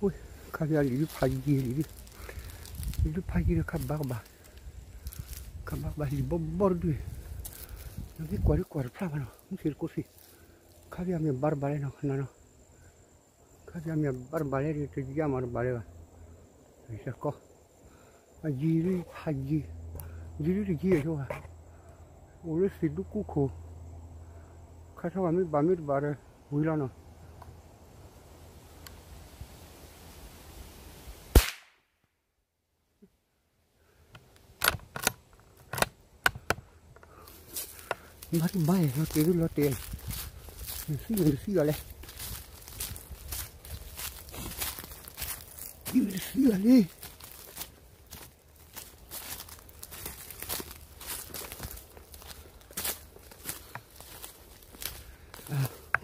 ဝ့ၢ် ခါပၠၣ်လံၤဒုဖးယံၤလံၤဒု, လံၤဒုဖးယံၤဒီးခါဘၣ်ကဘၣ်, ခါဘၣ်ကဘၣ်လံၤဘီဘီတဒု, နမ့ၢ်ကွၢ်ဒုကွၢ်တဖျါဘၣ်နီၤ မုၢ်ဆ့ၣ်တကိးဆ့ၣ်, ခါပၠၣ်မ့ၢ်ဘၣ်တဘၣ်လဲၣ်နီၤ ခနနီၤ, ခါပၠၣ်မ့ၢ်ဘၣ်တဘၣ်လဲၣ် တယၢ်မၤတဘၣ်လဲၣ်ဘၣ်, ယကီ အယံၤဒုဖးယံၤ, ယံၤဒုတယံၤအဆိဘၣ်, အိၣ်လၢသ့ၣ်ဒူကူခိၣ်, ခါထီၣ်ဘၣ်မ့ၢ်ဘၣ်မ့ၢ်တဘၣ်ဒီး ဝံၤလီၤနီၤ. ဘၣ်တဘၣ် လီၤတဲာ်လီၤတဲာ်, နသံၣ်နသံၣ်ဘၣ်လဲၣ်, နသံၣ်ဘၣ်လံ.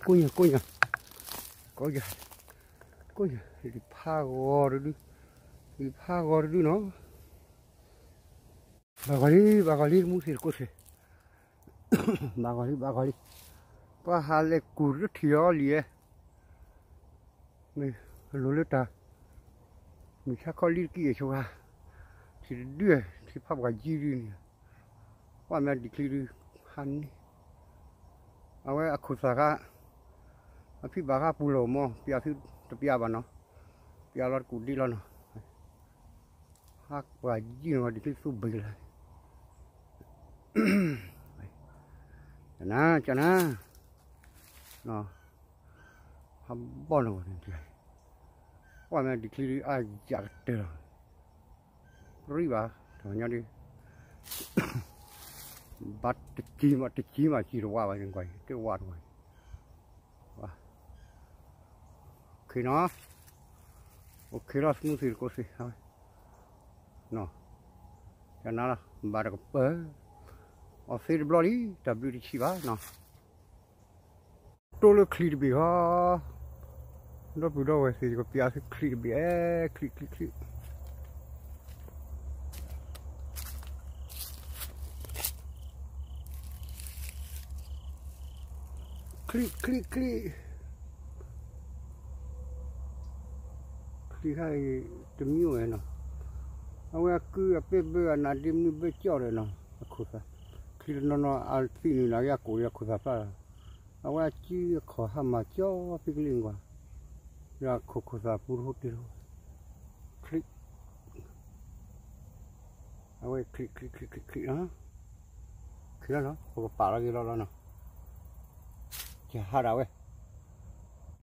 ကိၣ်ညါ ကိၣ်ညါ ကိၣ်ညါ ကိၣ်ညါ လံၤဖးဂီၤတဒု, လံၤဖးဂီၤတဒုနီၤ. ဘၣ်ဂီၤလံ ဘၣ်ဂီၤလံ မုၢ်ဆ့ၣ်တကိးဆ့ၣ်, ဘၣ်ဂီၤလံ ဘၣ်ဂီၤလံ, ပှၤဟးလဲၤကူၣ်တထံၣ်အီၤလံဧါ, မ့ၢ်လိၤလၢတၢ် မုၢ်ဆါခီလံတကံၢ်အဆိဂၤ, ထံၣ်တဒု, ထံၣ်ဖးပှၤယံၤဒုန့ၣ်, ပှၤမ့ၢ်ဒံးချံဒု, ဟးန့ၣ်, အဝဲအခိၣ်သၣ်ခါ, အဖံဘၣ်ဃါပူၤလီၤမၢ် ပျးသုတပျးဘၣ်နီၤ, ပျးလီၤတကူၣ်ဒ့လီၤနီၤ, ဟးပှၤယံၤန့ၣ် ဒံးချံသူဘ့ၣ်လၢ ကနၤ ကနၤ, ဟးဘီၣ်န့ၣ်ဝဲန့ၣ်, ပှၤမ့ၢ်ဒံးချံဒုအါယၤကတၢၢ်လီၤ, ရံဘၣ်, တညီဒု, ဘၣ်တကံမး တကံမး ကံတဝါဘၣ် ကွၢ်အံၤ တဝါတဝါ, ခ့နီၤ, အိၣ်ခ့လီၤ မုၢ်ဆ့ၣ်တကိးဆ့ၣ်, ကနၤလီၤ ဘၣ်တကပၤ, အီၣ်သ့တဘျီလံ တၢ်ဘျုးတဆံးဘၣ်နီၤ. တိၢ်လၢချံတဘ့ၣ်ဟီ, ဒီပုၢ်ဒီဝဲၢ်သ့ၣ် ယကပျးသုချံတဘ့ၣ်, အဲ ချံ ချံ ချံ, ချံ ချံ ချံ, ချံခါအံၤ တမံၤဝဲနီၤ, အဝဲအကုအပဲၢ်ဘၢအနါဒ့မနုၤဘၢကၠီၣ်ဒီးနီၤ, အခိၣ်သၣ်, ချံတနီၤနီၤအသံၣ်နုာ်နၤက့ၤအကိၣ်ဒီးအခိၣ်သၣ်ဖျါလီၤ, အဝဲအစုအခီၣ်ဟါမၢ်ကၠီဖံကလံၣ်ကွၢ်, ဒီးအခိၣ်ခိၣ်သၣ်ပူတဟိတ့ၢ်လီၤ, ချံ, အဝဲချံ ချံ ချံ ချံ ချံ, ခံလီၤနီၤ ပကပာ်လီၤက့ၤလီၤလီၤနီၤ, ကဟးဒၣ်ဝဲ